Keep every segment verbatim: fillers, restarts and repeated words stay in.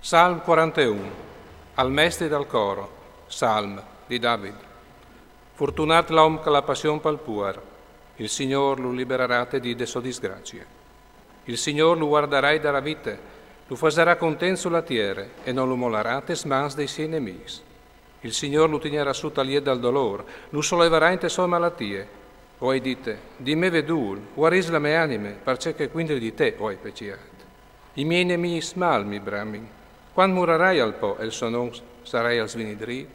Salm quaranteun. Al mestri dal coro. Salm di David. Furtunât l'om che al à passion pal puar. Il Signôr lu liberarà te dì de sô disgracie. Il Signôr lu guardarà e darà vite, lu fasarà content su la tiere e no lu molarà tes mans dai siei nemîs. Il Signôr lu tignarà su tal jet dal dolôr, lu solevarà inte sô malatie. O ai dite: di me vedûl, guarìs la mê anime, parcè che cuintri di te o ai peciât. I miei nemîs mâl mi bramin. Cuant murarai al po e il so non sarai al svinî drît?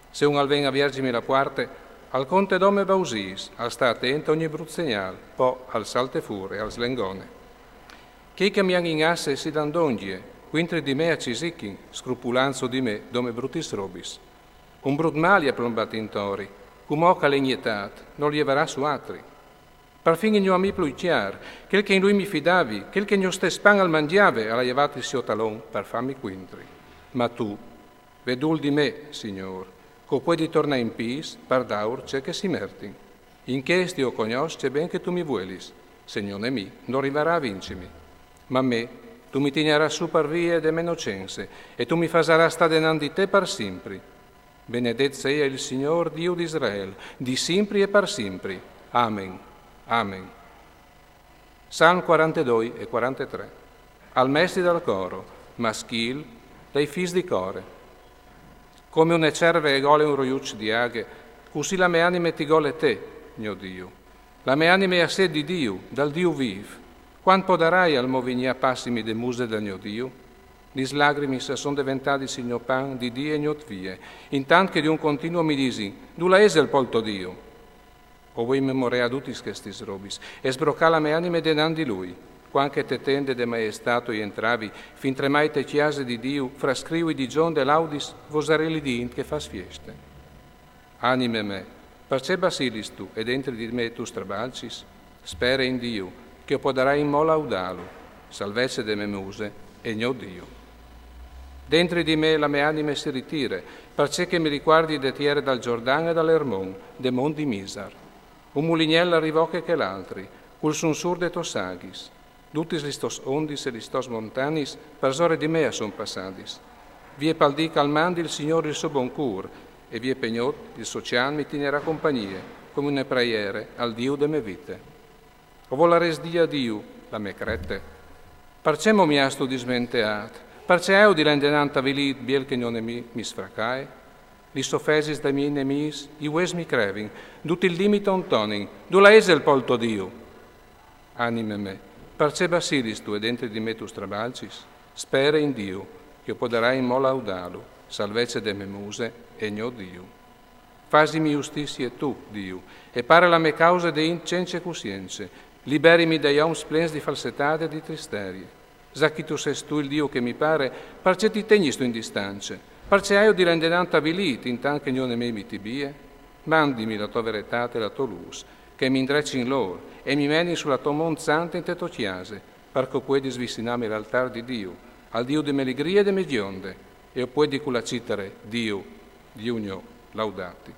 Se un al ven a vierzimi la puarte, al conte dome bausîs, al sta atent a ogni brut segnâl, po al salte fûr e al slengone. Chei che mi àn in asse si dan dongje, cuintri di me a cisichin, scrupulant su di me dome brutis robis. Un brut mâl i à plombât intori, cumò che al è inietât, nol jevarà su altri. Parfin il gno amì plui cjâr, chel che in lui mi fidavi, chel che gno stes pan al mangjave, al à jevât il siô talon par fâmi cuintri. Ma tu, vedûl di me, Signôr, che o puedi tornâ in pîs, par dâur ce che si mertin. In chest jo o cognòs ce ben che tu mi vuelis, se gno nemì no rivarà a vincimi. Ma me, tu mi tignarâs su par vie de me nocence, e tu mi fasarâs stâ denant di te par simpri. Benedet seia il Signôr, Diu di Israel, di simpri e par simpri. Amen. Amen. Salm quarantedoi e quarantetrê. Al mestri dal coro, maschîl, dai fîs di Core. Come une cerve e gole un roiuç di aghe, cussì la me anime ti gole te, gno Diu. La me anime e à set di Diu, dal Diu vîf. Cuant podarai al mo vignî a passimi de muse dal gno Diu? Lis lagrimis a son deventadis il gno pan di dì e gnot vie, intant che di un continuo mi disin: dulà isal po il to Diu? O vuei memoreâ dutis chestis robis e sbrocâ la me anime denant di lui, cuant che te tende de maiestât o jentravi, fintremai te cjase di Diu, fra scriui di gjonde e laudis, vosareli di int che fâs fieste. Anime me, parcè bacilistu e dentri di me tu strabalcis? Spere in Diu, che o podarai inmò laudâlu, salvece de me muse e gno Diu. Dentri di me la me anime si ritire, parcè che mi ricuardi de tiere dal Gjordan e dal Ermon, de mont di Misar. Un mulignel al rivoche chel altri, cul sunsûr de tôs aghis. Dutis lis tôs ondis e lis tôs montanis parsore di me a son passadis. Vie pal dì che al mandi il Signôr il so bon cûr, e vie pe gnot il so cjant mi tignarà compagnie, come une praiere al Diu de me vite. O volarès dî a Diu, la me crete: parcè mo mi âstu dismenteât? Parcè aio di lâ indenant avilît biel che gno nemì mi sfracae? Lis ofesis dai miei nemîs, i vues mi crevin, dut il dì mi tontonin: dulà isal po il to Diu? Anime me, parcè bacilistu e dentri di me tu strabalcis? Spere in Diu, che o podarai inmò laudâlu, salvece de me muse e gno Diu. Fasimi justizie tu, Diu, e pare la me cause de int cence cussience, liberimi dai oms plens di falsetât e di tristerie. Za che tu sês tu il Diu che mi pare, parcè ti tegnistu in distance? Parcè aio di lâ indenant avilît, intant che gno nemì mi tibie? Mandimi la tô veretât e la tô lûs, che mi indrecin lôr, e mi menin su la tô mont sante inte tô cjase, par che o puedi svicinâmi al altâr di Diu, al Diu de me ligrie e de me gjonde, e o puedi cu la citare: Diu, Diu gno, laudâti.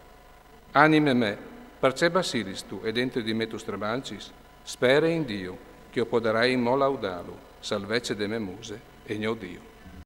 Anime me, parcè bacilistu e dentri di me tu strabalcis? Spere in Diu, che o podarai inmò laudâlu, salvece de me muse e gno Diu.